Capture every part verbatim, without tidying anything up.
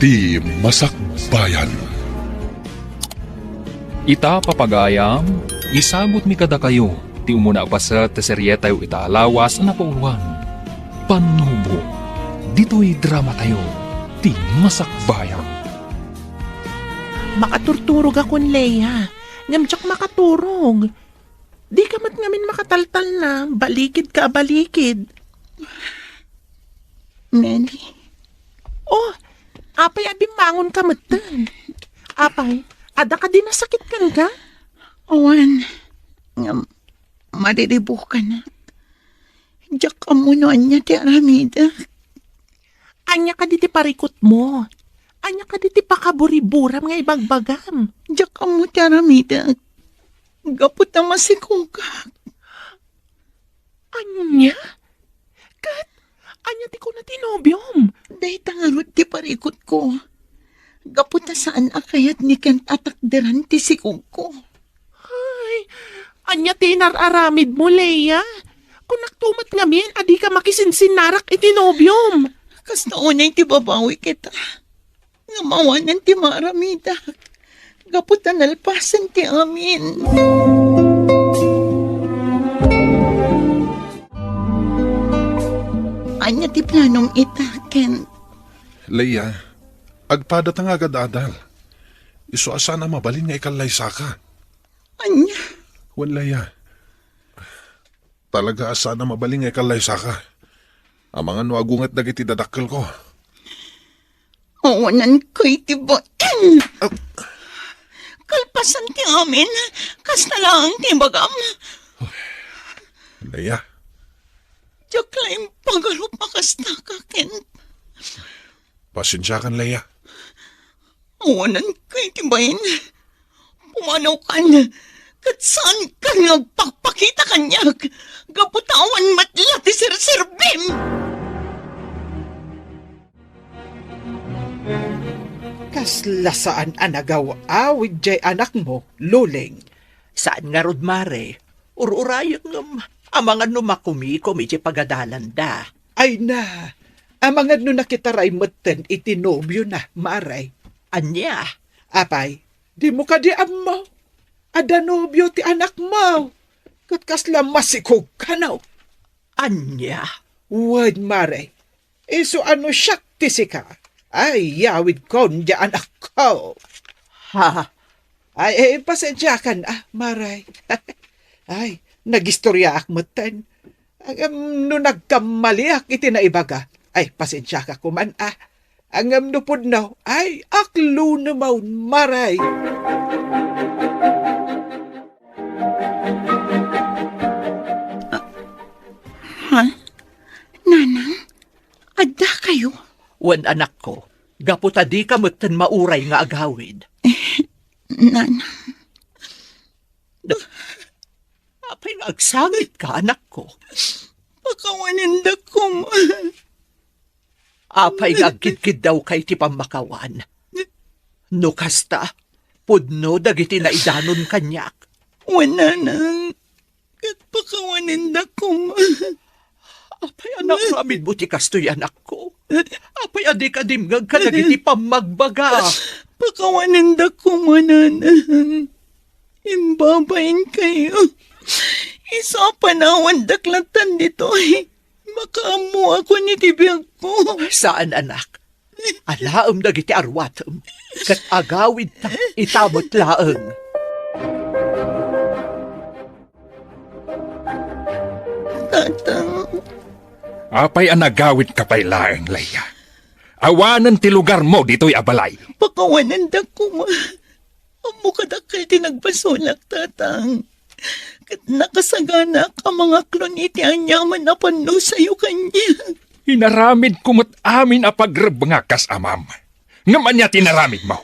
Ti Masakbayan. Ita, papagayam, isagutmi kadakayo ti umuna a paset ti serietayo ita a lawas a napauluan, Pannubo, ditoy dramatayo, Ti Masakbayan. Makaturturogakon, Lea, ngem diak makaturog. Dika met ngamin makataltalna, balikidka a balikid. Nelly. Oh, apay a bimmangonka metten? Apay, adda kadi nasakit kenka? Awan, ngem mariribukanak. Diak ammo no ania ti aramidek. Ania kadi ti parikutmo? Ania kadi ti pakaburiburam nga ibagbagam? Diak ammo ti aramidek. Gapu ta masikogak. Ania? Ket ania ti kuna ti nobiom? Dayta ngarud ti parikutko. Gapu ta saan a kayat ni Kent a takderan ti sikogko. Ay, ania ti inar-aramidmo, Lea? Kunakto met ngamin a dika makisinsinnarak iti nobiom. Kasta unay ti babawi kita. Ngem awanen ti maaramidak. Gapu ta nalpasen ti amin. Ania ti planom ita, Kent? Lea, agpadata nga agad-adal. Isu a saan a mabalin nga ikallaysaka. Ania? Wen, Lea. Talaga a saan a mabalin nga ikallaysaka. Amangan no agunget dagiti dadakkelko. Awanenko iti bain. Ah. Kalpasan ti amin. Kasta laeng ti ibagam. Lea. Diak la impagarup a kasta, Kent. Pasensiakan, Lea. Awanenka iti bain. Pumanawkan, ket saankan nga agpakpakita kaniak. Gapu ta awan met la ti serserbim. Kasla saan a nagaw-awid diay anakmo, Luleng? Saan ngarud, Mare. Ur-urayek ngem amangan no makumikom iti pagadalanda. Ay na, amangan no nakitaray metten iti nobiona, Mare. Ania? Apay, dimo kadi ammo? Adda nobio ti anakmo. Ket kasla masikog kano. Ania? Wen, Mare. Isu a no siak ti sika, ay, yawidkon diay anakko. Ha? Ay, eh, pasensiakan, ah, Mare. Ay, nagistoriaak metten. Ngem no nagkammaliak iti naibaga, ay, pasensiaka koman, ah. Ngem no pudno, ay, aklunemon, Mare. Ah, ha? Nanang, addakayo? Wen, anakko, gapu ta dika metten mauray nga agawid. Eh, Nanang. Apay nga agsangitka, anakko? Pakawanendak koma. Apay nga agkidkiddawka iti pammakawan? No kasta, pudno dagiti naidanon kaniak. Wen, Nanang, ket pakawanendak koma. Apay a naaramidmo ti kastoy, anakko? Apay a dika dimngeg kadagiti pammagbaga? Pakawanendak koma, Nanang. Imbabainkayo. Isu a panawandak lattan ditoy. Makaammoakon iti biagko. Saan, anak. Alaem dagiti aruatem, ket agawidta ita met laeng. Tatang. Apay a nagawidka pay laeng, Lea? Awanen ti lugarmo ditoy a balay. Pakawanendak koma. Ammo kadakkel ti nagbasolak, Tatang. Ket nakasaganak a mangaklon iti aniaman a pannusayo kaniak. Inaramidko met amin a pagrebbengak kas amam. Ngem ania ti inaramidmo?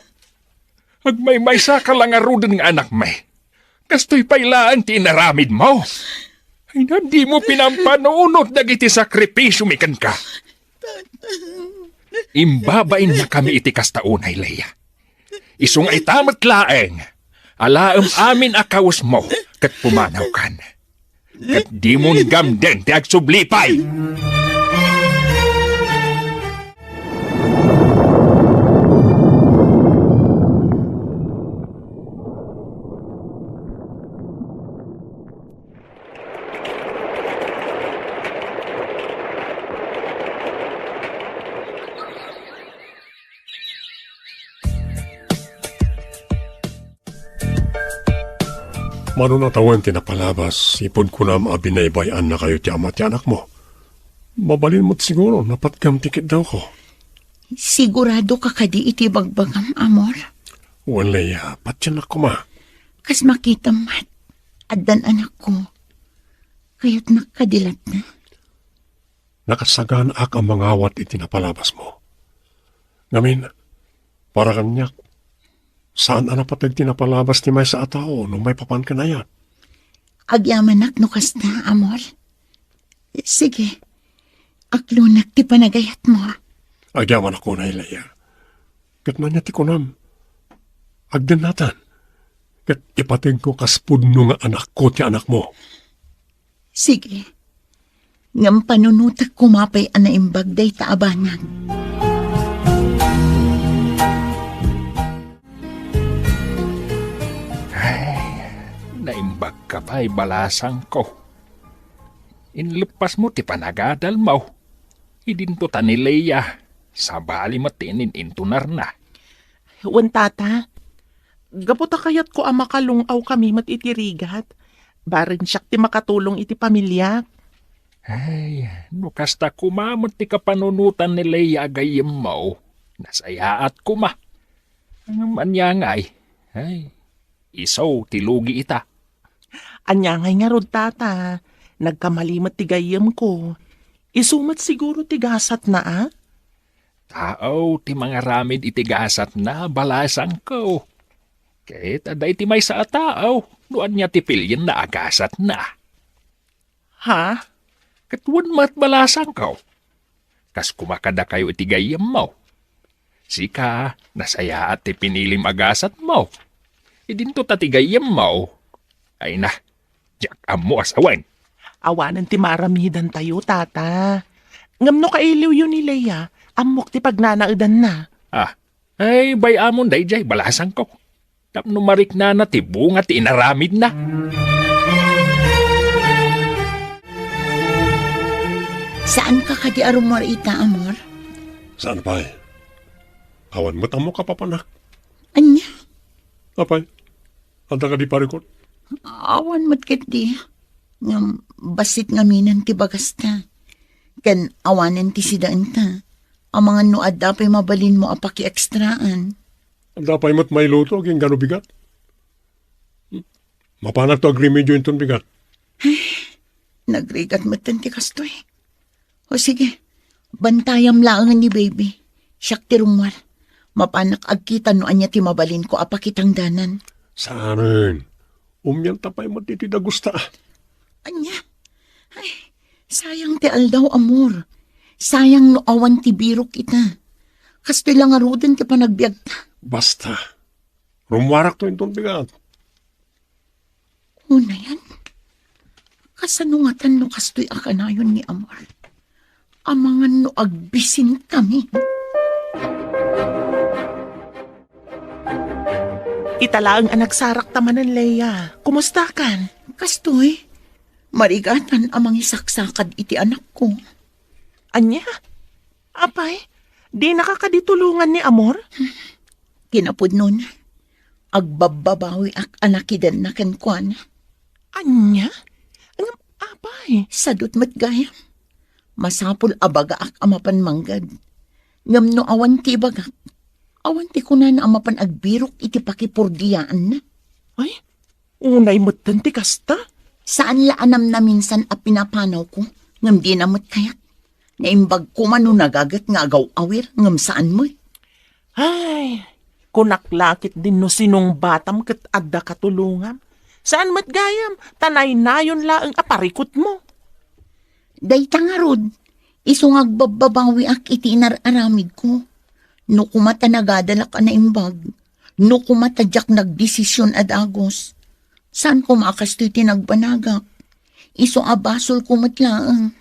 Agmaymaysaka la ngaruden nga anakmi. Kastoy pay laeng ti inaramidmo. Ay na, dimo pinampanunot dagiti sakripisiomi kenka. Imbabainnakami iti kasta unay, Lea. Isu nga ita met laeng, alaem amin a kawesmo ket pumanawkan. Ket dimon gamden ti agsubli pay. Mano natawen ti napalabas, ipud kunam a binaybay-annakayo ti ama ti anakmo. Mabalin met siguro, napatgam ti kiddawko. Sigurado ka kadi iti bagbagam, amor? Wen, Leia, patiennak koma. Kas makitam met, addan anakko. Kayatnak kadi latta. Nakasaganaak a mangawat iti napalabasmo. Ngamin, para kaniak, saan a napateg ti napalabas ti maysa a tao no maipapan ken ayat. Agyamanak no kasta, amor. Sige, aklonak ti panagayatmo. Agyamanak unay, Leia. Ket ania ti kunam? Agdennatan. Ket ipategko kas pudno nga anakko ti anakmo. Sige. Ngem panunotek koma pay a naimbag dayta a banag. Ay, naimbag ka pay, balasangko. Inleppasmo ti panagadalmo. Idinto ta ni Leia, sabali met ti inintunarna. Wen, tata, gapu ta kayatko a makalung-awkami met iti rigat, bareng siak ti makatulong iti pamiliak. Ay, no kasta koma met ti kapanunotan ni Leia a gayyemmo, nasayaat koma. Ngem ania ngay? Ay, isu ti lugi ita. Ania ngay ngarud, tata? Nagkamali met ti gayyemko. Isu met siguro ti gasatna, a? Tao ti mangaramid iti gasatna, balasangko. Ket adda iti maysa a tao, no ania ti pilienna a gasatna. Ha? Ket wen met, balasangko. Kas koma kadakayo iti gayyemmo. Sika, nasayaat ti pinilim a gasatmo. Idinto ta ti gayyemmo. Ay na, diak ammo a sawen. Awanen ti maaramidantayo, tata. Ngem no kailiwyo ni Leia, ammok ti pagnanaedanna. Ah, ay, bay-amon daydiay, balasangko. Tapno mariknana ti bunga ti inaramidna. Saanka kadi a rummuar ita, amor? Saan pay? Awan met ammok a papanak. Ania? Apay, adda kadi parikut? Awan met ketdi. Ngem bassit ngaminen ti bagasta. Ken awanen ti sidaenta. Amangan no adda pay mabalinmo a pakiekstraan. Adda pay met mailuto agingga no bigat. Hmm. Mapanakto agremedio inton bigat. Ay, nagrigat metten ti kastoy. O sige, bantayam laengen ni baby. Siak ti rummuar. Mapanak agkita no ania ti mabalinko a pakitangdanan. Saanen. Umianta pay met iti dagusta. Ania? Ay, sayang ti aldaw, amor. Sayang no awan ti birok ita. Kastoy la ngaruden ti panagbiagta. Basta. Rummuarakto inton bigat. Unayen, kasano ngatan no kastoy a kanayon ni amor? Amangan no agbisinkami. Ita laeng a nagsarakta manen, Leia. Kumustakan? Kastoy, marigatan a mangisaksakad iti anakko. Ania? Apay, dinaka kadi tulongan ni amor? Kinapudnona, agbabbabawiak a nakidenna kenkuana. Ania? Ngem apay? Sadut met gayam. Masapul a bagaak a mapan manggad. Ngem no awan ti ibagak, awan ti kunana a mapan agbirok iti pakipurdiyaanna. Ay, unay metten ti kasta? Saan la a namnaminsan a pinapanawko, ngem dina met kayat. Naimbag koma no nagaget nga agaw-awir, ngem saan met. Ay, kunak la ketdin no sinungbatam ket adda katulongam. Saan met gayam, ta naynayon laeng a parikutmo. Dayta ngarud, isu nga agbabbabawiak iti inar-aramidko. No koma ta nagadalak a naimbag, no koma ta diak nagdesision a dagus, saan koma a kastoy ti nagbanagak. Isu a basolko met laeng.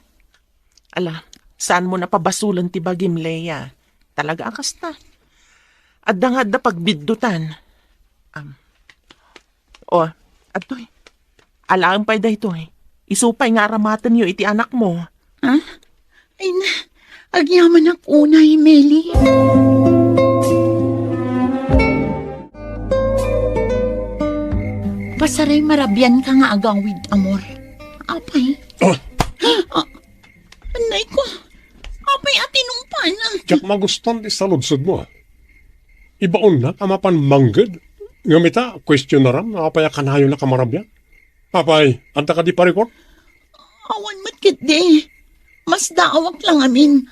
Ala, saanmo a pabasolen ti bagim, Leia. Talaga a kasta. Adda nga adda pagbiddutan. Am. O, adtoy. Alaem pay daytoy. Isu pay nga aramatenyo iti anakmo. Ha? Ay na, agyamanak unay, Meli. Pasaray marabianka nga agawid, amor. Apay? Ah! Ah, anay ko. Apay a tinungpana? Diak magustuhan ti saludsodmo, ah. Ibaonnak a mapan mangged, ngem ita, kuestionaram no apay a kanayonnak a marabian. Apay, adda kadi parikor? Awan met ketdi. Masdaawak la ngamin.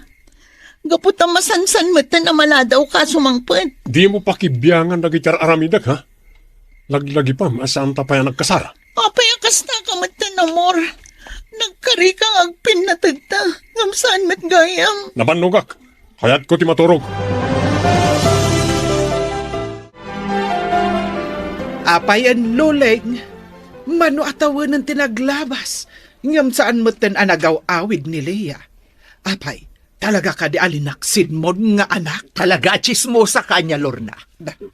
Gapu ta masansan metten a maladawka a sumangpet. Dimo pakibiangan dagiti ar-aramidek, ha? Laglagipem a saanta pay a nagkasar. Apay a kasta ka metten, amor? Nagkarika nga agpinnategta, ngem saan met gayam. Nabannogak. Kayatko ti maturog. Apay, Luleng, mano a tawenen ti naglabas, ngem saan metten a nagaw-awid ni Lea. Apay, talaga kadi a linaksidmon nga anak? Talaga a tsismosa ka ania, Lorna.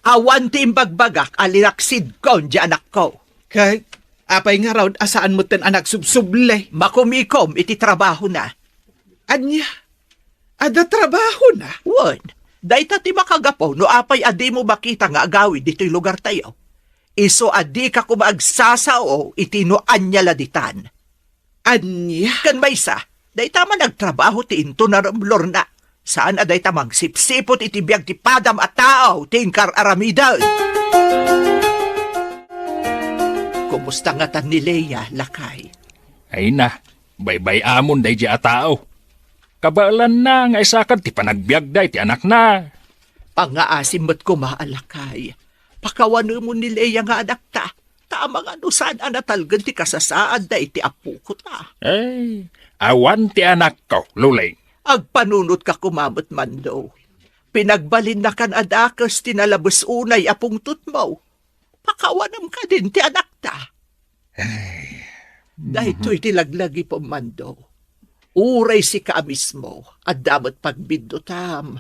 Awan ti imbagbagak a linaksidkon ti anakko. Ket apay ngarud a saan metten a nagsubsubli? Makumikom iti trabahona. Ania? Adda trabahona? Wen, dayta ti makagapu no apay a dimo makita nga agawid ditoy lugartayo. Isu a dika koma agsasao iti no ania la ditan. Ania? Ken maysa, dayta man agtrabaho ti intunarem, Lorna. Saan a dayta mangsipsiput iti biag ti padam a tao ti inkar-aramiden. Kumusta ngatan ni Lea, lakay? Ay na, baybay-amon daydiay a tao. Kabaelanna nga isakad ti panagbiagda iti anakna. Pangngaasim met koma a lakay. Pakawanemon ni Lea nga anakta, ta amangan no saan a natalgen ti kasasaadda iti apokota. Ay, awan ti anakko, Luleng. Agpanunotka koma met, Mando. Pinagbalinnakan a dakes ti nalabes unay a pungtotmo. Pakawanem kadin ti anakta. Ay. Daytoy ti laglagipem, Mando. Uray sika a mismo, adda met pagbiddutam.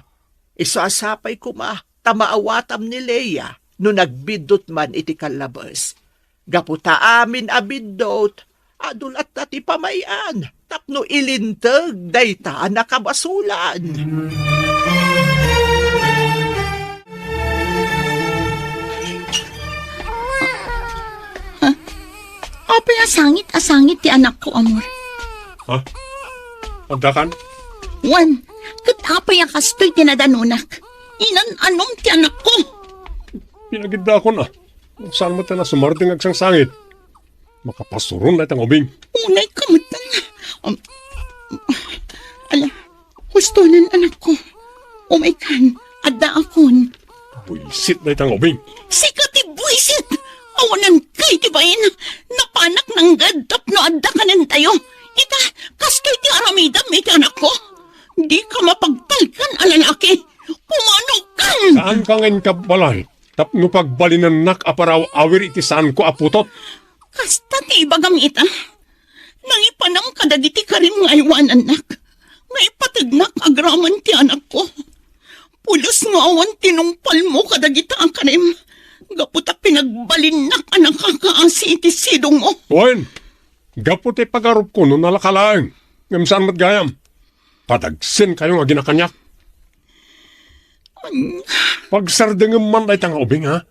Isu a sapay koma ta maawatam ni Lea no nagbiddut man iti kallabes. Gapu ta amin a biddut, adu latta ti pamay-an tapno ilinteg dayta a nakabasolan. Apay a sangit a sangit ti anakko, amor? Ha? Addakan? Wen, ket apay a kastoy ti nadanonak? Inan-anom ti anakko. Pinagiddakon, ah. Saan met a sumardeng agsangsangit? Makapasuron dayta nga ubing. Unay ka met. Um, ala, hustonen, anakko. Umaykan, addaakon. Buisit dayta nga ubing. Sika ti buisit! Awanan kay ti bain. Napanak nanggad tapno adda kanentayo. Ita, kastoy ti aramidam iti anakko. Di ka mapagtalkan a lalaki. Pumanokan! Saan ka nga inkabbalay tapno pagbalinennak a paraw-awir iti saanko a putot? Kasta ti ibagam ita. Nangipanam kadagiti karim nga aywanannak, nga ipategnak agraman ti anakko. Pulos nga awan tinungpalmo kadagita a karim, gapu ta pinagbalinnak a nakakaasi iti sidongmo. Wen, gapu ti pagarupko no nalaka laeng, ngem saan met gayam. Padagsenkayo nga aginakaniak. Pagsardengem man dayta nga ubing, ha?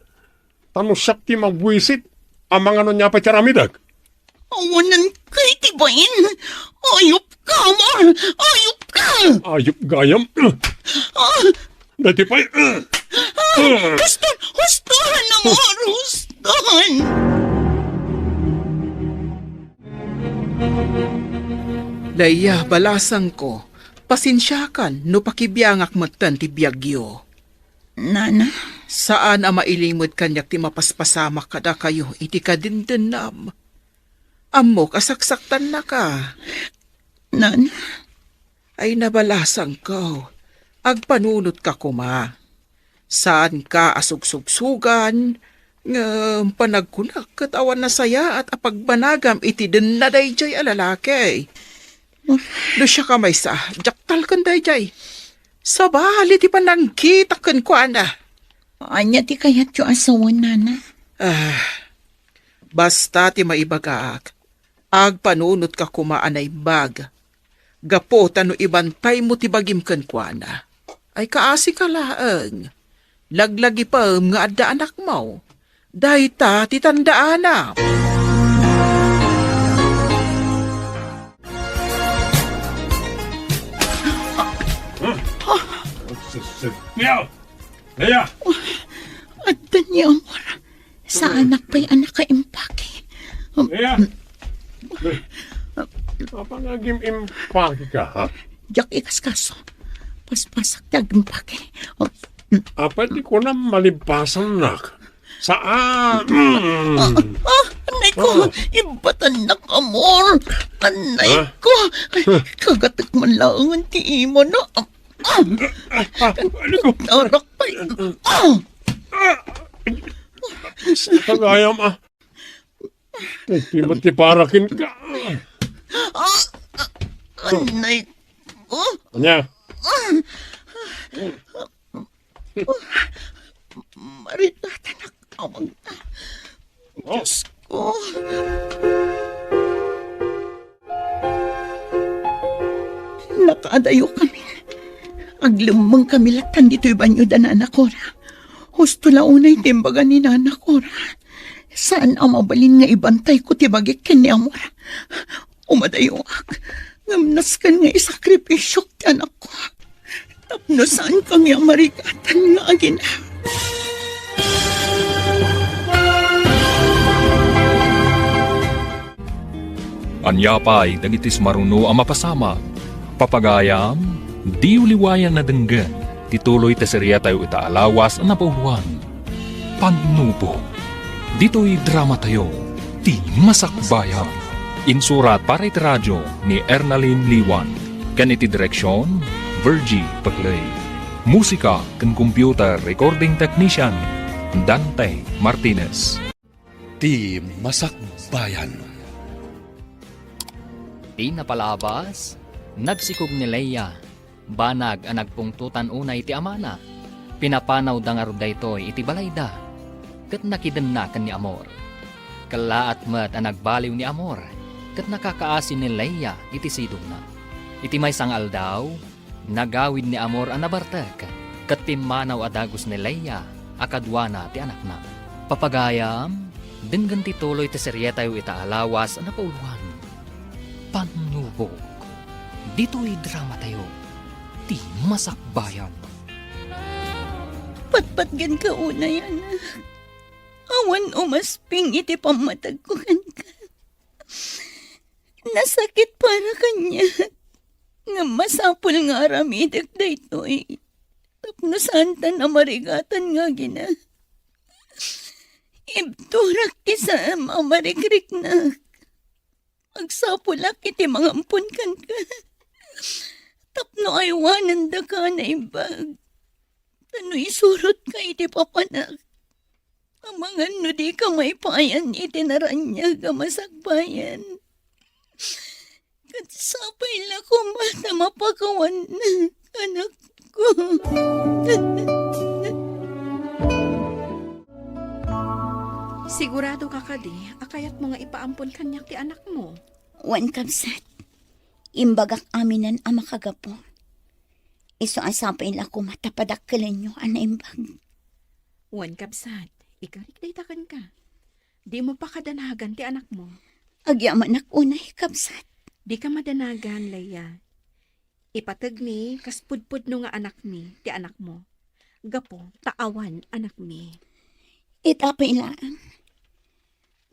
Ta no siak ti mabuisit, amangan no ania pay ti aramidek? Awanan kay ti bain. Ayup ka, amor! Ayup ka! Ayup gayam. Ah! Daytoy pay. Ah! Husto-, hustohan, amor! Hustohan! Lea, balasangko, pasensiakan no pakibiangak metten ti biagyo. Nana? Saan a mailimed kaniak ti mapaspasamak kadakayo iti kadendennam. Ammok a saksaktannaka. Nana? Ay, nabalasangko, agpanunotka koma. Saanka a sugsugsugan, ngem panagkunak ket awan nasayaat a pagbanagam iti denna daydiay a lalaki. No siak a maysa, diak talken daydiay. Sabali ti panangkitak kenkuana. Ania ti kayatyo a sawen, nana? Ah, basta ti maibagak, agpanunotka koma a naimbag. Gapu ta no ibantaymo ti bagim kenkuana, ay kaasika laeng. Laglagipem nga adda anakmo. Dayta ti tandaana. Nia! Nia! Adda ni Amor. Saanak pay a nakaimpake. Nia! Apay nga agim-impake ka, ha? Diak ikaskaso. Paspasak ti agimpake. Apay ti kunam malipasannak? Saan? Ah, ah, anay ko, ah. Ibatannak, Amor. Anay ko. Kagatek man laengen ti imana. Ah, ah, ah, ano ko? Arak pay. Ah! Tagayam, ah. Ti, ti, ti para kenka. Ah, ah, anay ko. Ania? Marigatan a tawag na. Oh. Diyos ko. Nakaadayo kami. Aglemmeng kami latan ditoy banio da Nana Cora. Husto la unay ti imbaga ni Nana Cora. Saan a mabalin nga ibantay ko ti bagik ken ni Amor. Umadayoak, ngem nasken nga isakripisiok ti anakko. Tapno saan kami a marigatan nga agina. Ania pay dagiti sumaruno a mapasamak? Papagayam, diyo liwayan a denggen ti tuloy ti seriatayo ita a lawas a napauluan. Pannubok. Ditoy dramatayo, Ti Masakbayan. Insurat para iti radio ni Ernalyn Liwan. Ken iti direksion, Virgie Paclay. Musika ken computer recording technician, Dante Martinez. Ti Masakbayan. Ti napalabas, nagsikog ni Leia. Banag a nagpungtotan unay ti amana. Pinapanawda ngarud daytoy iti balayda, ket nakidenna ken ni Amor. Kellaat met a nagbaliw ni Amor, ket nakakaasi ni Leia iti sidongna. Iti maysa nga aldaw, nagawid ni Amor a nabartek, ket pimmanaw a dagus ni Leia a kaduana ti anakna. Papagayam, denggen ti tuloy ti serietayo ita a lawas a napauluan. Pannubok. Ditoy dramatayo, Ti Masakbayan. Patpatgenka unay, anak. Awan umasping iti pammatagko kenka. Nasakit para kaniak. Ngem masapul nga aramidek daytoy tapno saantan a marigatan nga agina. Ibturak ti saem a marikriknak. Agsapulak iti mangampon kenka tapno aywanendaka a naimbag. Ta no isurotka iti papanak, amangan no dika maipayan iti naraniag a masakbayan. Ket sapay la koma ta mapakawannak, anakko. Sigurado ka kadi a kayatmo nga ipaampon kaniak ti anakmo? Wen, kabsat. Imbagak aminen a makagapu. Isu a sapay la koma ta padakkelenyo a naimbag. Wen, kabsat, ikarik dayta kenka. Dimo pakadanagan ti anakmo. Agyamanak unay, kabsat. Dika madanagan, Leia. Ipategmi kas pudpudno nga anakmi ti anakmo. Gapu ta awan anakmi. Ita pay laeng.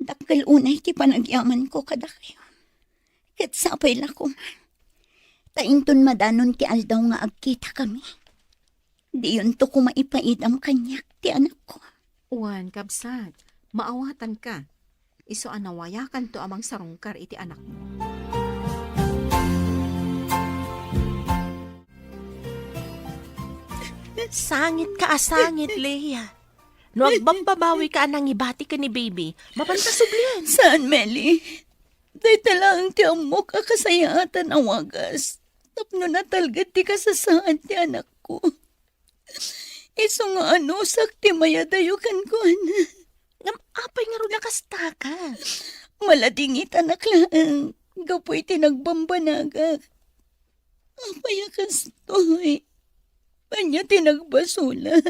Dakkel unay ti panagyamanko kadakayo. Ket sapay la koma ta inton madanon ti aldaw nga agkitakami, diyonto koma ipaidam kaniak ti anakko. Wen, kabsat, maawatanka. Isu a nawayakanto a mangsarungkar iti anakmo. Sangitka a sangit, Leia. No agbabbabawi ka a nangibati ken ni Baby, mapanta sublien. Saan, Meli. Dayta laeng ti ammok a kasayaatan a wagas tapno natalged ti kasasaad ti anakko. Isu nga anusak ti mayadayo kenkuana. Ngem apay ngarud a kastaka? Maladingitanak laeng gapu iti nagbambanagak. Apay a kastoy? Ania ti nagbasolak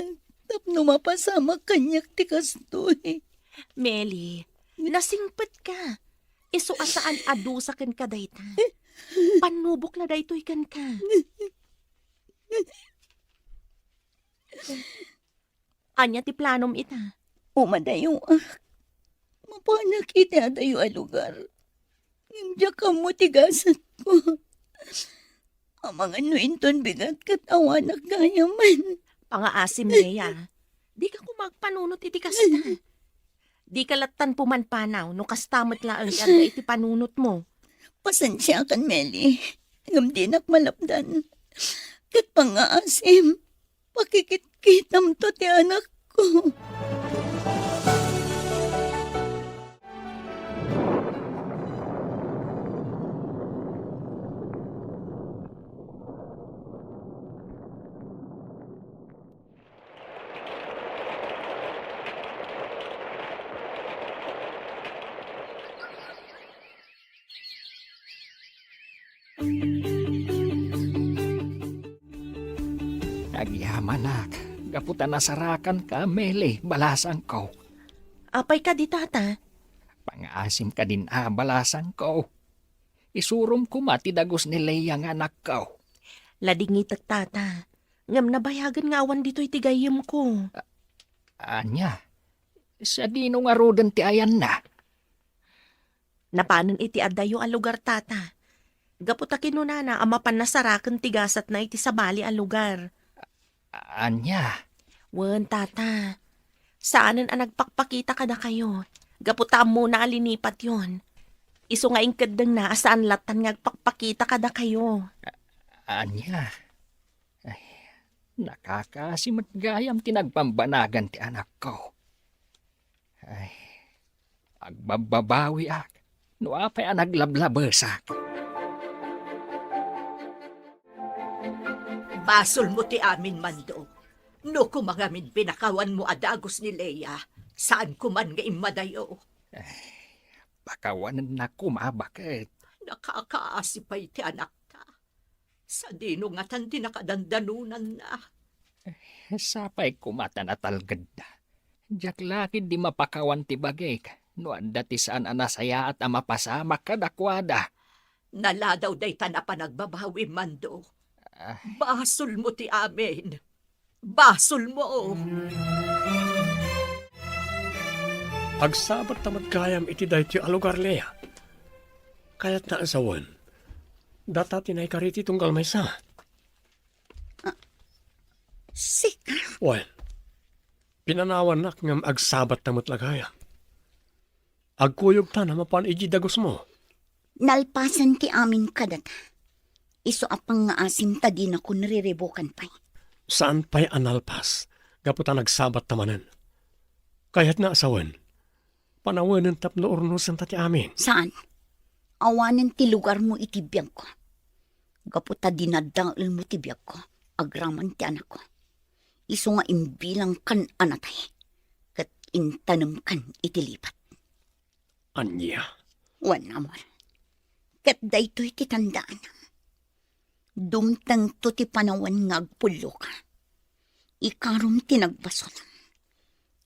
tapno mapasamak kaniak ti kastoy? Meli, nasingpetka. Isu a saan a dusa kenka dayta. Pannubok la daytoy kenka. Ania ti planom ita? Umadayoak. Mapanak iti adayo a lugar. Ngem diak ammo ti gasatko. Amangan no inton bigat ket awanak gayamen. Pangaasim, Lea. Dika koma agpanunot iti kasta. Dika lattan pumanpanaw no kasta met laeng ti adda iti panunotmo. Pasensiakan, Meli. Ngem dinak malapdan. Ket pangaasim. Pakikitkitamto ti anakko. Agyamanak, gapu ta nasarakanka, Meli, balasangko. Apay kadi, Tata? Pangaasim kadin a, balasangko. Isurom koma ti dagus ni Lea nga anakko. Ladingitek, Tata. Ngem nabayagen nga awan ditoy ti gayyemko. A-, ania? Sadino ngaruden ti ayanna? Napanen iti adayo a lugar, Tata. Gapu ta kinunana a mapan nasaraken ti gasatna iti sabali a lugar. Ania? Wen, Tata. Saanen a nagpakpakita kadakayo. Gapu ta ammona a linipatyon. Isu nga inkeddengna a saan lattan nga agpakpakita kadakayo. Ania? Ay, nakakaasi met gayam ti nagpambanagan ti anakko. Ay, agbabbabawiak no apay a naglablabesak. Basolmo ti amin, Mando. No koma ngamin pinakawanmo a dagus ni Lea, saanko man nga immadayo. Ay, pakawanennak koma, baket. Nakakaasi pay ti anakta. Sadino ngatan ti nakadandanonanna? Sapay koma ta natalgedda. Diak la ketdi mapakawan ti bagik no adda ti saan a nasayaat a mapasamak kadakuada. Naladaw daytan a panagbabawim, Mando. Ah. Basolmo ti amin. Basolmo. Agsabatta met gayam iti daytoy a lugar, Lea. Kayatna a sawen, data ti naikari ti tunggal maysa. Ah, sika? Wen, pinanawannak ngem agsabatta met la gayam. Agkuyogtan a mapan idiay dagusmo. Nalpasen ti amin kadata. Isu a pangngaasim ta dinakon riribukan pay. Saan pay a nalpas, gapu ta nagsabatta manen. Kayatna a sawen, panawenen tapno urnosenta ti amin. Saan? Awanen ti lugarmo iti biagko. Gapu ta dinadaelmo ti biagko, agraman ti anakko. Isu nga imbilangkan a natay, ket intanemkan iti lipat. Ania? Wen, amor. Ket daytoy ti tandaanam. Dumtengto ti panawen nga agpulloka. Ikarom ti nagbasolem.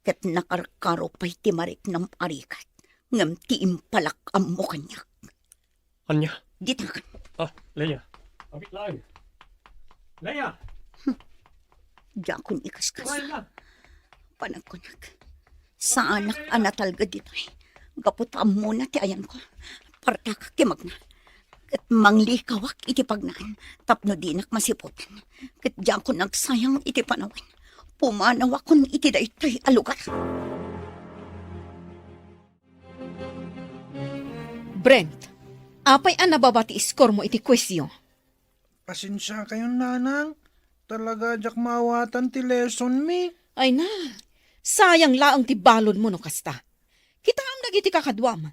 Ket nakarkaro pay ti mariknam a rigat, ngem ti impalak ammo kaniak. Ania? Ditakan. Ah, Lea. Apit laeng. Lea! Diakon ikaskas. Kumain ka. Panagkunak. Saanak a natalged ditoy. Gapu ta ammona ti ayanko. Partakak ti magna. Ket manglikawak iti pagnaan tapno dinak masiputan. Ket diakon agsayang iti panawen. Pumanawakon iti daytoy a lugar. Brent, apay a nababa ti score mo iti quizyo? Pasensiakayon, nanang. Talaga diak maawatan ti lesson mi. Ay na, sayang laeng ti baludmo no kasta. Kitaem dagiti kakaduam.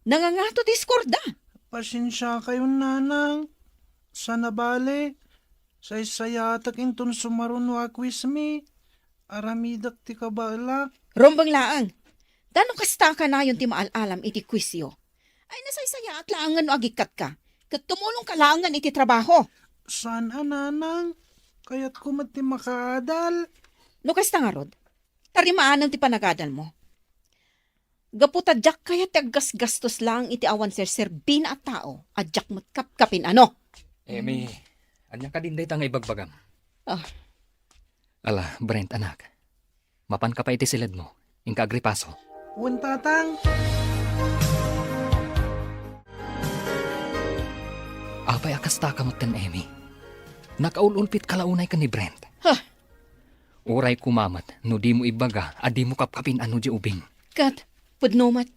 Nangangato ti score da. Pasensiakayon, nanang. Saan a bale, saysayaatek inton sumaruno a quiz mi. Aramidek ti kabaelak. Rumbeng laeng. Ta no kasta kanayon ti maal-alam iti quizyo, ay nasaysayaat laengen no agikkatka, ket tumulongka laengen iti trabaho. Saan a, nanang. Kayatko met ti makaadal. No kasta ngarud, tarimaanem ti panagadalmo. Gapu ta diak kayat ti aggasgastos laeng iti awan serserbina a tao a diak met kapkapin-ano. Emi, ania kadin dayta nga ibagbagam? Ah. Ala, Brent, anak. Mapanka pay iti siledmo. Inka agripaso. Wen, Tatang. Apay a kastaka metten, Emi? Nakaul-ulpitka la unay ken ni Brent. Ha? Uray koma met no dimo ibaga a dimo kapkapin-ano diay ubing. Ket, pudno met.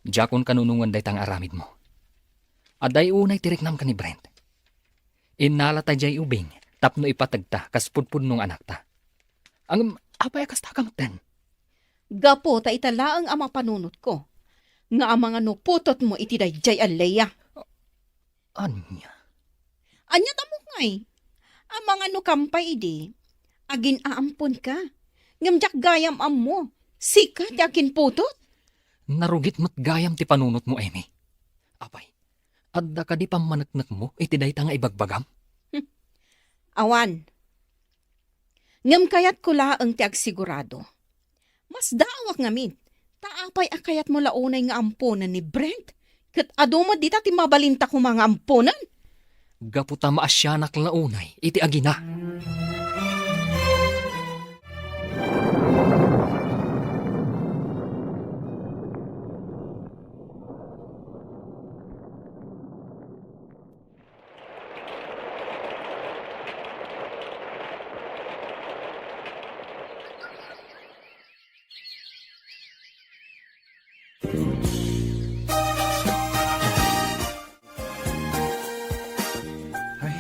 Diakon kanunongen dayta nga aramidmo. Adda unay ti riknam ken ni Brent. Innalata diay ubing tapno ipategta kas pudpudno nga anakta. Ngem, apay a kastaka metten? Gapu ta ita laeng a mapanunotko, nga amangan no putotmo iti daydiay a Lea. Ania? Ania ta mukngay? Amangan no kampay idi, agin-aamponka. Ngem diak gayam ammo, sika ti akinputot. Narugit met gayam ti panunotmo, Emi. Apay, adda kadi pammaneknekmo iti dayta nga ibagbagam? Hmm. Awan. Ngem kayatko laeng ti agsigurado. Masdaawak ngamin, ta apay a kayatmo la unay nga amponen ni Brent? Ket adu met dita ti mabalinta koma nga amponen? Gapu ta maasianak la unay iti agina. Ay,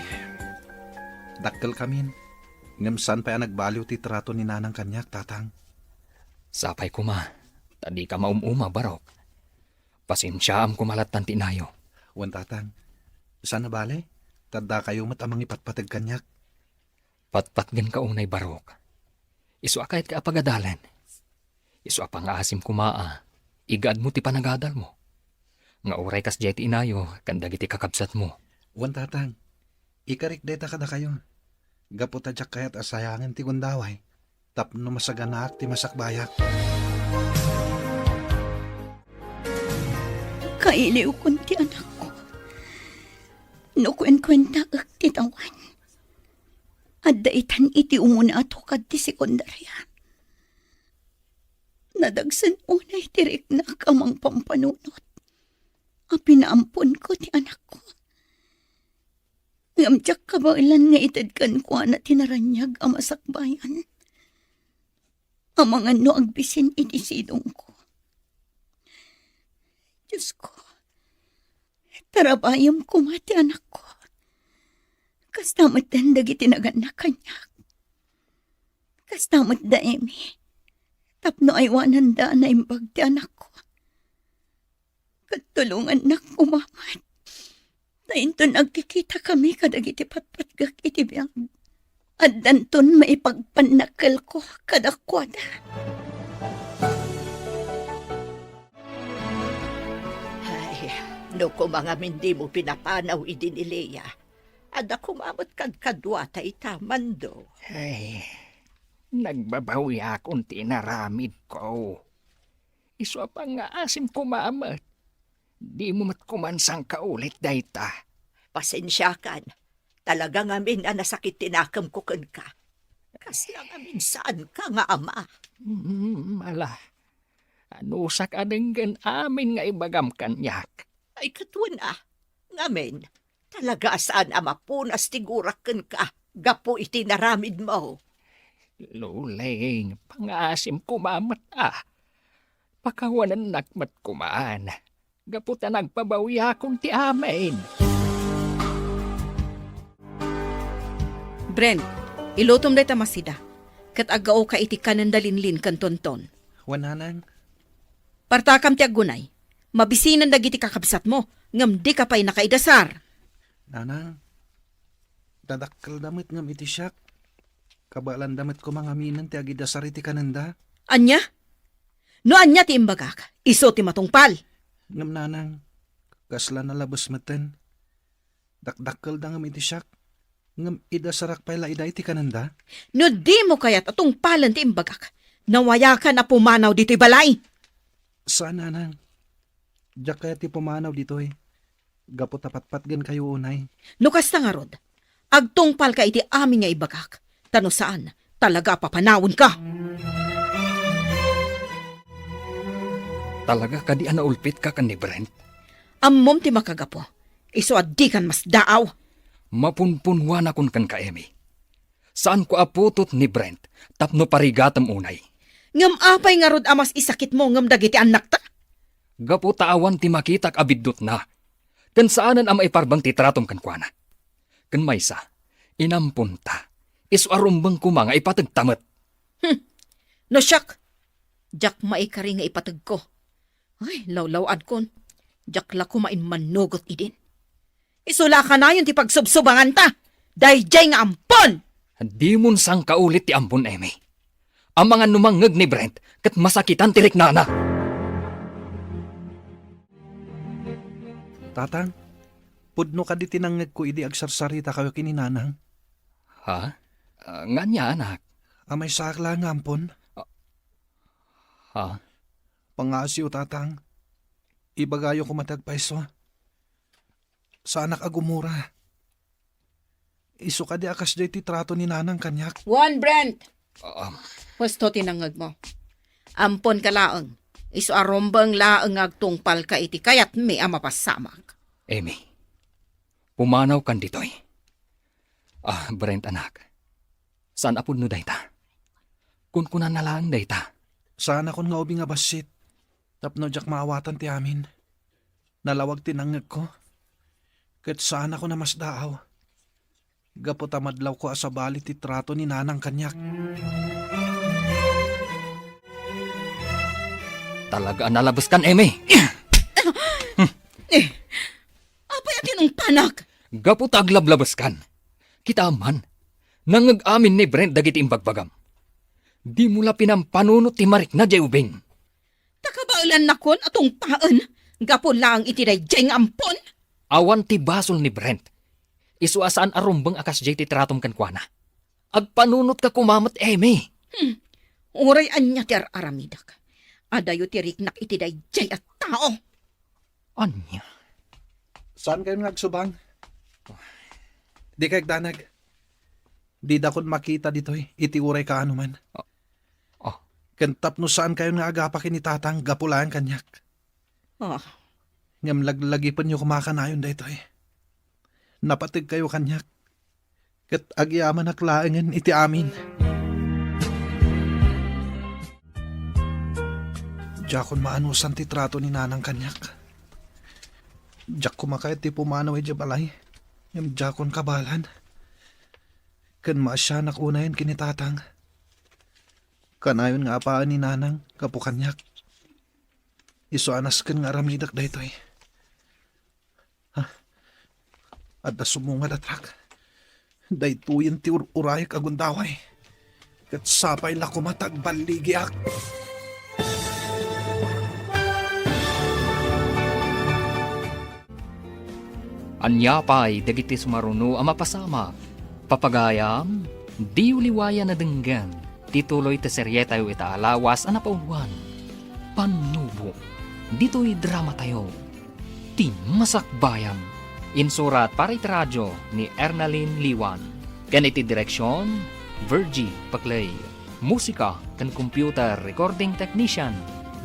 dakkelkamin. Ngem saan pay a nagbaliw ti trato ni Nanang kaniak, Tatang. Sapay koma, ta dika maum-uma, Barok. Pasensiaam koma lattan ti inayo. Wen, Tatang. Saan a bale, ta addakayo met a mangipatpateg kaniak. Patpatgenka unay, Barok. Isu a kayatka a pagadalen. Isu a pangaasim koma a igaadmo ti panagadalmo. Nga uray kasdiay ti inayo ken dagiti kakabsatmo. Wen, Tatang. Ikarik dayta kadakayo. Gapu ta diak kayat a sayangen ti gundaway tapno masaganaak ti masakbayak. Kailiwkon ti anakko. No kuenkuentaek ti tawan, adda itan iti umuna a tukad ti sekundaria. Nadagsen unay ti riknak a mangpampanunot a pinaamponko ti anakko. Ngem diak kabaelan nga ited kenkuana ti naraniag a masakbayan. Amangan no agbisin iti sidongko. Diosko, tarabayem koma ti anakko. Kasta metten dagiti nagannak kaniak. Kasta met da Emi, tapno aywananda a naimbag ti anakko. Ket tulongannak koma met. Ta inton agkikitakami kadagiti patpatgek iti biag, addanton maipagpannakkelko kadakuada. Ay, no koma ngamin dimo pinapanaw idi ni Lea, adda koma met kadkaduata ita, Mando. Ay, nagbabawiakon ti inaramidko. Isu a pangngaasim koma met. Dimo met koman sangkaulit dayta. Pasensiakan. Talaga ngamin a nasakit ti nakemko kenka. Kasla ngamin saanka nga ama. Mm, ala. Anusak a denggen amin nga ibagam kaniak. Ay, ket wen a. Ngamin, talaga a saan a mapunas ti gurak kenka gapu iti naramidmo. Luleng, pangaasim koma met a. Pakawanennak met koman, gapu ta nagpabawiakon ti amin. Brent, ilutom dayta masida, ket aggaoka iti kanenda Linlin ken Tonton. Wen, Nanang. Partakam ti aggunay. Mabisinen dagiti kakabsatmo, ngem dika pay nakaidasar. Nanang, dadakkelda met ngem iti siak. Kabaelanda met koma ngaminen ti agidasar iti kanenda. Ania? No ania ti imbagak, isu ti matungpal. Ngem, Nanang, kasla nalabes metten. Dakdakkelda ngem iti siak, ngem idasarak pay la ida iti kanenda. No dimo kayat a tungpalen ti imbagak, nawayakan a pumanaw ditoy balay. Saan, nanang. Diak kayat ti pumanaw ditoy. Gapu ta patpatgenkayo unay. No kasta ngarud, agtungpalka iti amin nga ibagak, ta no saan, talaga a papanawenka. Talaga kadi a naulpitka ken ni Brent? Ammom ti makagapu. Isu a dikan masdaaw. Mapunpunwanakon kenka, Amy. Saanko a putot ni Brent tapno parigatem unay. Ngem apay ngarud a mas isakitmo ngem dagiti annakta? Gapu ta awan ti makitak a biddutna, ken saanen a maiparbeng ti tratom kenkuana. Ken maysa, inamponta, isu a rumbeng koma nga ipategta met. Hmm. No siak, diak maikari nga ipategko. Ay, lawlaw-adkon. Diak la koma immanugot idin. Isu la a kanayon ti pagsubsubanganta. Daydiay nga ampon! Dimon sangkaulit ti ampon, Amy. Amangan no mangngeg ni Brent ket masakitan ti riknana. Tatang, pudno kadi ti nangngegko idi agsarsaritakayo ken ni nanang? Ha? Ah, nga ania, anak? A maysaak laeng nga ampon. Ah, ha? Pangaasiyo, tatang. Ibagayo koma ti agpayso. Saanak a gumura. Isu kadi a kasdiay ti trato ni nanang kaniak. Wen, Brent! Ah, ah. Husto ti nangngegmo. Amponka laeng. Isu a rumbeng laeng nga agtungpalka iti kayatmi a mapasamak. Amy, pumanawkan ditoy. Ah, Brent, anak. Saan a pudno dayta? Kunkunana laeng dayta. Saanakon nga ubing a bassit tapno diak maawatan ti amin. Nalawag ti nangngegko, ket saanakon a masdaaw. Gapu ta madlawko a sabali ti trato ni nanang kaniak. Talaga a nalabeskan, Amy! Eh, apay a tinungpanak? Gapu ta aglablabeskan. Kita man, nangngeg amin ni Brent dagiti imbagbagam. Dimo la pinampanunot ti marikna diay ubing. Ta kabaelannakon a tungpaen gapu laeng iti daydiay nga ampon? Awan ti basol ni Brent. Isu a saan a rumbeng a kasdiay ti tratom kenkuana. Agpanunotka koma met, Amy. Hmm. Uray ania ti ar-aramidek, adayo ti riknak iti daydiay a tao. Ania? Saankayon nga agsubang? Dikay agdanag. Didakon makita ditoy iti uray kaanoman. Ah. Ah. Ken tapno saankayon nga agapak ken ni tatang gapu laeng kaniak. Ah. Ngem laglagipenyo koma a kanayon daytoy. Napategkayo kaniak, ket agyamanak laengen iti amin. Diakon maanusan ti trato ni nanang kaniak. Diak koma kayat ti pumanaw idiay balay, ngem diakon kabaelan. Ken maasianak unayen ken ni tatang. Kanayon nga apaen ni nanang gapu kaniak. Isu a nasken nga aramidek daytoy. Ha? Adda sumungad a truck. Daytoyen ti ur-urayek a gundaway. Ket sapay la koma ta agballigiak. Ania pay dagiti sumaruno a mapasamak? Papagayam, diyo liwayan a denggen ti tuloy ti serietayo ita a lawas a napauluan, Pannubo, ditoy dramatayo, Ti Masakbayan. Insurat para iti radio ni Ernalyn Liwan. Ken iti direksion, Virgie Paclay. Musika ken computer recording technician,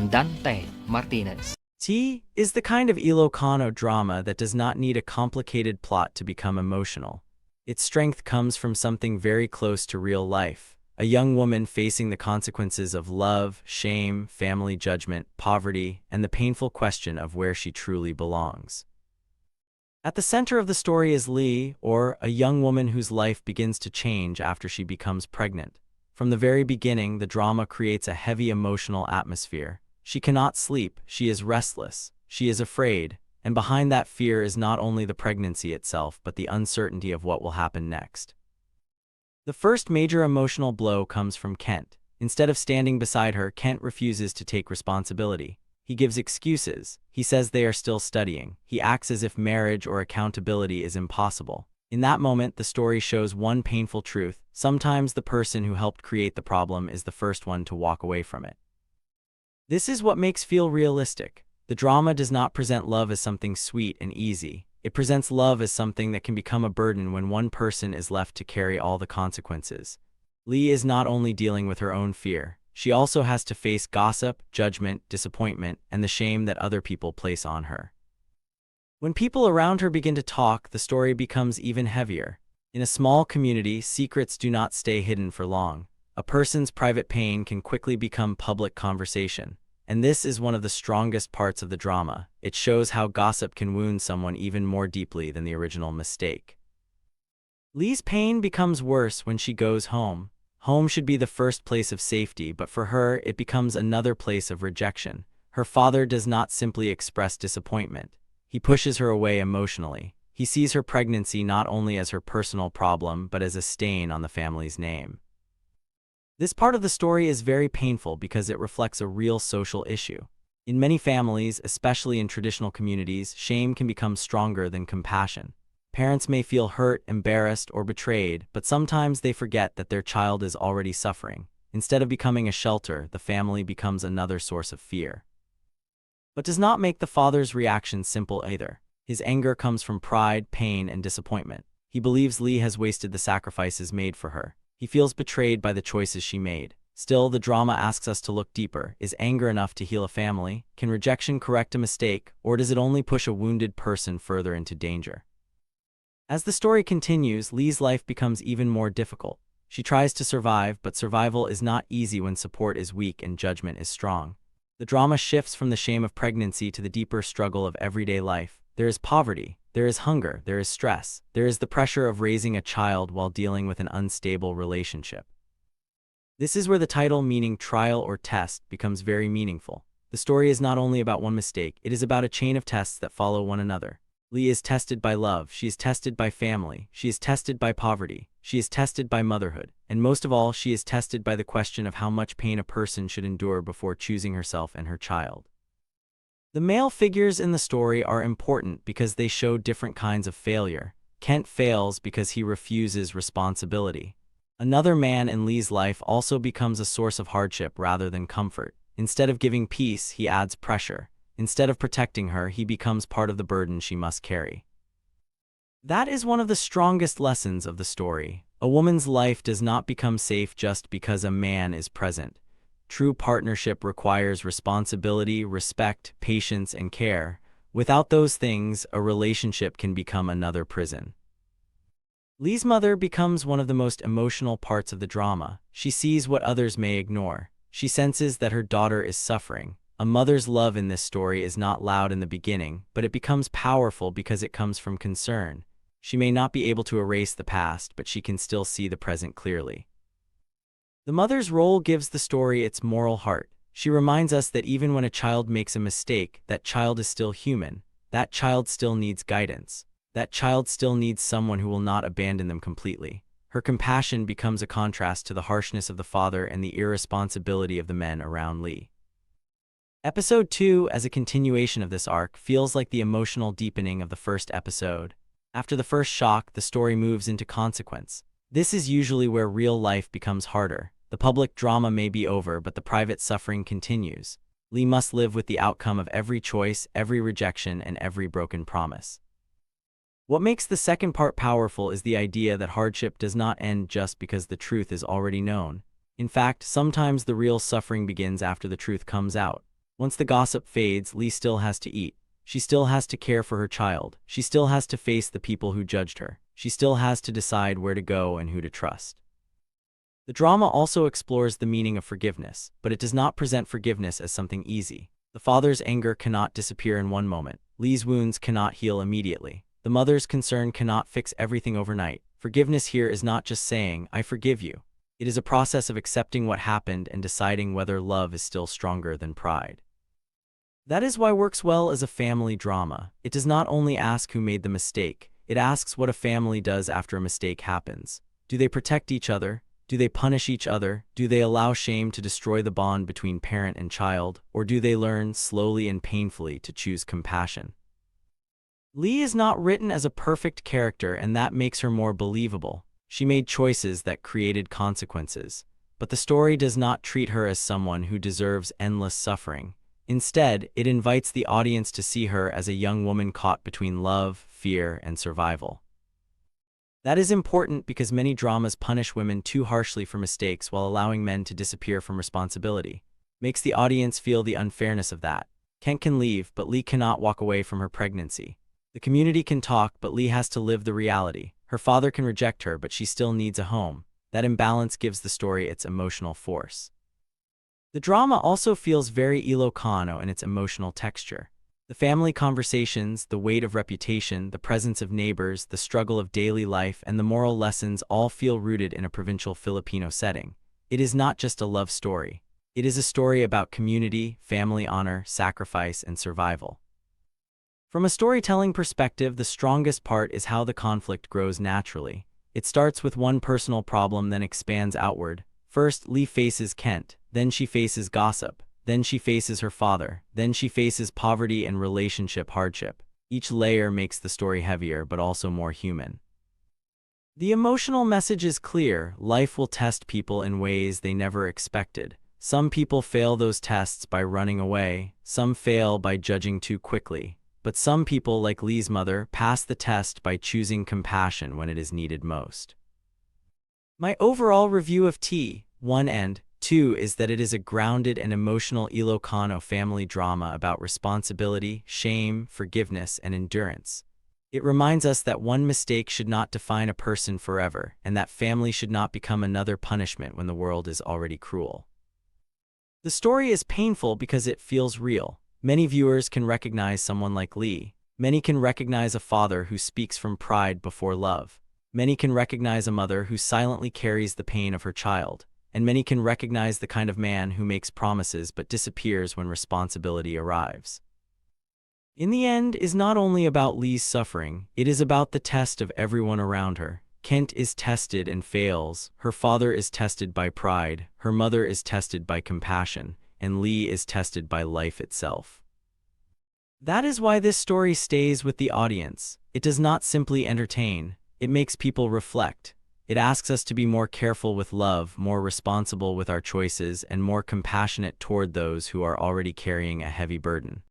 Dante Martinez. Ti is the kind of Ilocano drama that does not need a complicated plot to become emotional. Its strength comes from something very close to real life, a young woman facing the consequences of love, shame, family judgment, poverty, and the painful question of where she truly belongs. At the center of the story is Lee, or a young woman whose life begins to change after she becomes pregnant. From the very beginning, the drama creates a heavy emotional atmosphere. She cannot sleep, she is restless, she is afraid, and behind that fear is not only the pregnancy itself but the uncertainty of what will happen next. The first major emotional blow comes from Kent. Instead of standing beside her, Kent refuses to take responsibility. He gives excuses. He says they are still studying. He acts as if marriage or accountability is impossible. In that moment, the story shows one painful truth: sometimes the person who helped create the problem is the first one to walk away from it. This is what makes feel realistic. The drama does not present love as something sweet and easy. It presents love as something that can become a burden when one person is left to carry all the consequences. Lee is not only dealing with her own fear, she also has to face gossip, judgment, disappointment, and the shame that other people place on her. When people around her begin to talk, the story becomes even heavier. In a small community, secrets do not stay hidden for long. A person's private pain can quickly become public conversation, and this is one of the strongest parts of the drama. It shows how gossip can wound someone even more deeply than the original mistake. Lee's pain becomes worse when she goes home. Home should be the first place of safety, but for her, it becomes another place of rejection. Her father does not simply express disappointment. He pushes her away emotionally. He sees her pregnancy not only as her personal problem, but as a stain on the family's name. This part of the story is very painful because it reflects a real social issue. In many families, especially in traditional communities, shame can become stronger than compassion. Parents may feel hurt, embarrassed, or betrayed, but sometimes they forget that their child is already suffering. Instead of becoming a shelter, the family becomes another source of fear. But does not make the father's reaction simple either. His anger comes from pride, pain, and disappointment. He believes Lee has wasted the sacrifices made for her. He feels betrayed by the choices she made. Still, the drama asks us to look deeper. Is anger enough to heal a family? Can rejection correct a mistake, or does it only push a wounded person further into danger? As the story continues, Lee's life becomes even more difficult. She tries to survive, but survival is not easy when support is weak and judgment is strong. The drama shifts from the shame of pregnancy to the deeper struggle of everyday life. There is poverty, there is hunger, there is stress, there is the pressure of raising a child while dealing with an unstable relationship. This is where the title meaning trial or test becomes very meaningful. The story is not only about one mistake, it is about a chain of tests that follow one another. Lee is tested by love, she is tested by family, she is tested by poverty, she is tested by motherhood, and most of all, she is tested by the question of how much pain a person should endure before choosing herself and her child. The male figures in the story are important because they show different kinds of failure. Kent fails because he refuses responsibility. Another man in Lee's life also becomes a source of hardship rather than comfort. Instead of giving peace, he adds pressure. Instead of protecting her, he becomes part of the burden she must carry. That is one of the strongest lessons of the story. A woman's life does not become safe just because a man is present. True partnership requires responsibility, respect, patience, and care. Without those things, a relationship can become another prison. Lee's mother becomes one of the most emotional parts of the drama. She sees what others may ignore. She senses that her daughter is suffering. A mother's love in this story is not loud in the beginning, but it becomes powerful because it comes from concern. She may not be able to erase the past, but she can still see the present clearly. The mother's role gives the story its moral heart. She reminds us that even when a child makes a mistake, that child is still human. That child still needs guidance. That child still needs someone who will not abandon them completely. Her compassion becomes a contrast to the harshness of the father and the irresponsibility of the men around Lee. Episode two, as a continuation of this arc, feels like the emotional deepening of the first episode. After the first shock, the story moves into consequence. This is usually where real life becomes harder. The public drama may be over, but the private suffering continues. Lee must live with the outcome of every choice, every rejection, and every broken promise. What makes the second part powerful is the idea that hardship does not end just because the truth is already known. In fact, sometimes the real suffering begins after the truth comes out. Once the gossip fades, Lee still has to eat. She still has to care for her child. She still has to face the people who judged her. She still has to decide where to go and who to trust. The drama also explores the meaning of forgiveness, but it does not present forgiveness as something easy. The father's anger cannot disappear in one moment. Lee's wounds cannot heal immediately. The mother's concern cannot fix everything overnight. Forgiveness here is not just saying, "I forgive you." It is a process of accepting what happened and deciding whether love is still stronger than pride. That is why works well as a family drama. It does not only ask who made the mistake, it asks what a family does after a mistake happens. Do they protect each other? Do they punish each other? Do they allow shame to destroy the bond between parent and child? Or do they learn, slowly and painfully, to choose compassion? Lee is not written as a perfect character, and that makes her more believable. She made choices that created consequences. But the story does not treat her as someone who deserves endless suffering. Instead, it invites the audience to see her as a young woman caught between love, fear, and survival. That is important because many dramas punish women too harshly for mistakes while allowing men to disappear from responsibility. Makes the audience feel the unfairness of that. Kent can leave, but Lee cannot walk away from her pregnancy. The community can talk, but Lee has to live the reality. Her father can reject her, but she still needs a home. That imbalance gives the story its emotional force. The drama also feels very Ilocano in its emotional texture. The family conversations, the weight of reputation, the presence of neighbors, the struggle of daily life, and the moral lessons all feel rooted in a provincial Filipino setting. It is not just a love story. It is a story about community, family honor, sacrifice, and survival. From a storytelling perspective, the strongest part is how the conflict grows naturally. It starts with one personal problem, then expands outward. First, Lee faces Kent, then she faces gossip, then she faces her father, then she faces poverty and relationship hardship. Each layer makes the story heavier, but also more human. The emotional message is clear: life will test people in ways they never expected. Some people fail those tests by running away, some fail by judging too quickly, but some people, like Lee's mother, pass the test by choosing compassion when it is needed most. My overall review of T one and two is that it is a grounded and emotional Ilocano family drama about responsibility, shame, forgiveness, and endurance. It reminds us that one mistake should not define a person forever, and that family should not become another punishment when the world is already cruel. The story is painful because it feels real. Many viewers can recognize someone like Lee. Many can recognize a father who speaks from pride before love. Many can recognize a mother who silently carries the pain of her child. And many can recognize the kind of man who makes promises but disappears when responsibility arrives. In the end, is not only about Lee's suffering, it is about the test of everyone around her. Kent is tested and fails, her father is tested by pride, her mother is tested by compassion, and Lee is tested by life itself. That is why this story stays with the audience. It does not simply entertain, it makes people reflect. It asks us to be more careful with love, more responsible with our choices, and more compassionate toward those who are already carrying a heavy burden.